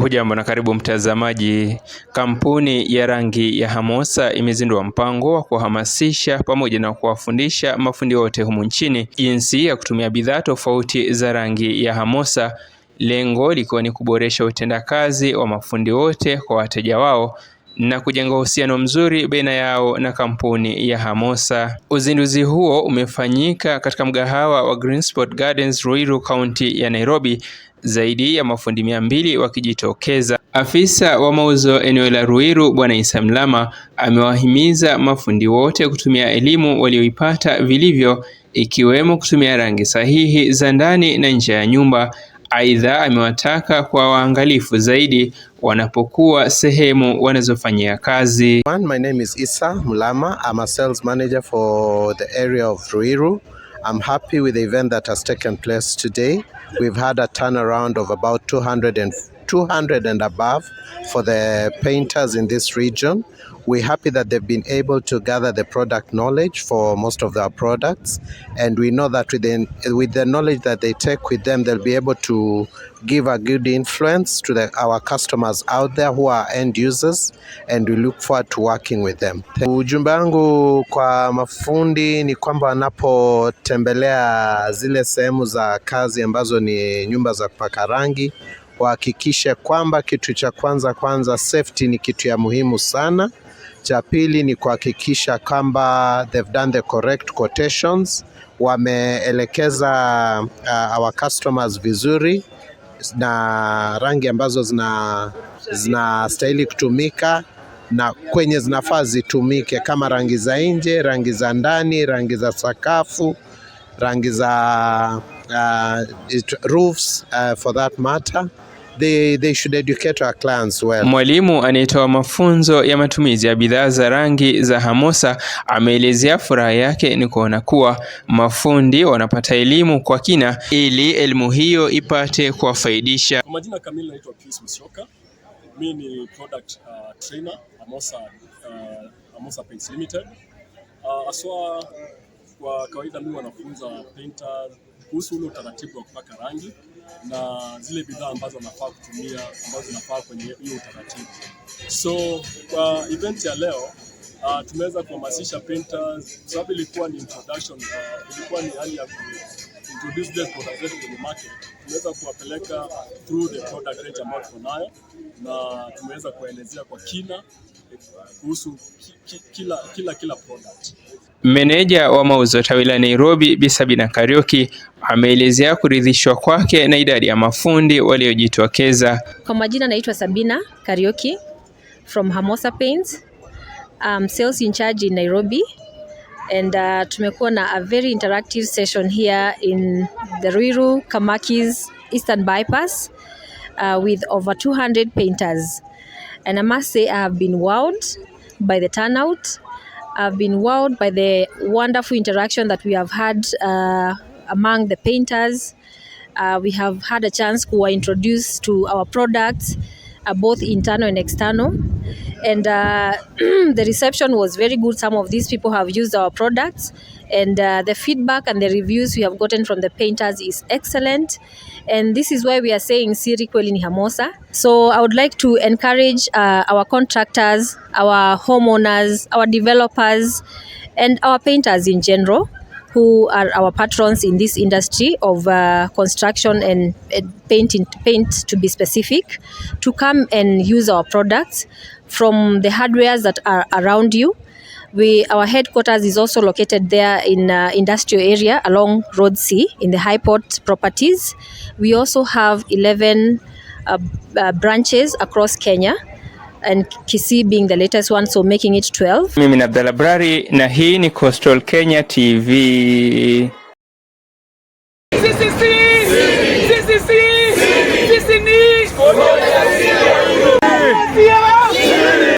Hujambo na karibu mtazamaji. Kampuni ya rangi ya Hamosa imezindua mpango wa kuhamasisha pamoja na kuwafundisha mafundi wote humu nchini jinsi ya kutumia bidhaa tofauti za rangi ya Hamosa, lengo likiwa ni kuboresha utendakazi wa mafundi wote kwa wateja wao na kujenga uhusiano mzuri baina yao na kampuni ya Hamosa. Uzinduzi huo umefanyika katika mgahawa wa Greenspot Gardens, Ruiru, kaunti ya Nairobi, zaidi ya mafundi 200 wakijitokeza. Afisa wa mauzo eneo la Ruiru Bwana Isa Mlama amewahimiza mafundi wote kutumia elimu walioipata vilivyo, ikiwemo kutumia rangi sahihi za ndani na nje ya nyumba. Aidha, amewataka kuwa waangalifu zaidi wanapokuwa sehemu wanazofanyia kazi. My name is Isa Mulama. I'm a sales manager for the area of Ruiru. I'm happy with the event that has taken place today. We've had a turnaround of about 200 and above for the painters in this region. We're happy that they've been able to gather the product knowledge for most of their products, and we know that with the knowledge that they take with them, they'll be able to give a good influence to our customers out there who are end users, and we look forward to working with them. Ujumbe wangu kwa mafundi ni kwamba wanapotembelea zile sehemu za kazi ambazo ni nyumba za kupaka rangi, wahakikishe kwamba kitu cha kwanza kwanza, safety ni kitu ya muhimu sana. Cha pili ni kuhakikisha kwamba they've done the correct quotations, wameelekeza our customers vizuri na rangi ambazo zinastahili kutumika na kwenye zinafaa zitumike, kama rangi za nje, rangi za ndani, rangi za sakafu, rangi za roofs for that matter. They should educate our clients well. Mwalimu anayetoa mafunzo ya matumizi ya bidhaa za rangi za Hamosa ameelezea furaha yake ni kuona kuwa mafundi wanapata elimu kwa kina ili elimu hiyo ipate kuwafaidisha. Kwa majina kamili naitwa Pius Musyoka. Mimi ni product trainer Hamosa Paints Limited. Haswa kwa kawaida mimi wanafunza painters kuhusu ule utaratibu wa kupaka rangi na zile bidhaa ambazo wanafaa kutumia ambazo zinafaa kwenye hiyo utaratibu. So kwa event ya leo tumeweza kuhamasisha painters kwa sababu ilikuwa ni introduction, ilikuwa ni hali ya ku introduce the product zetu kwenye market. Tumeweza kuwapeleka through the product range ambayo tuko nayo na tumeweza kuelezea kwa kina kuhusu kila product. Meneja wa mauzo tawi la Nairobi Bi Sabina Kariuki ameelezea kuridhishwa kwake na idadi ya mafundi waliojitokeza. Kwa majina naitwa Sabina Kariuki from Hamosa Paints. I'm sales in charge in Nairobi and tumekuwa na a very interactive session here in the Ruiru Kamakis Eastern Bypass with over 200 painters. And I must say I have been wowed by the turnout. I've been wowed by the wonderful interaction that we have had among the painters. We have had a chance to introduce to our products, both internal and external. And the reception was very good. Some of these people have used our products, and the feedback and the reviews we have gotten from the painters is excellent. And this is why we are saying siri kweli ni Hamosa. So I would like to encourage our contractors, our homeowners, our developers, and our painters in general, who are our patrons in this industry of construction and painting, paint to be specific, to come and use our products from the hardwares that are around you. Our headquarters is also located there in industrial area along Road C in the High Port properties. We also have 11 branches across Kenya, and Kisii being the latest one, so making it 12. Mimi ni Abdalla Brari na hii ni Coastal Kenya TV. Sisi sisi sisi ni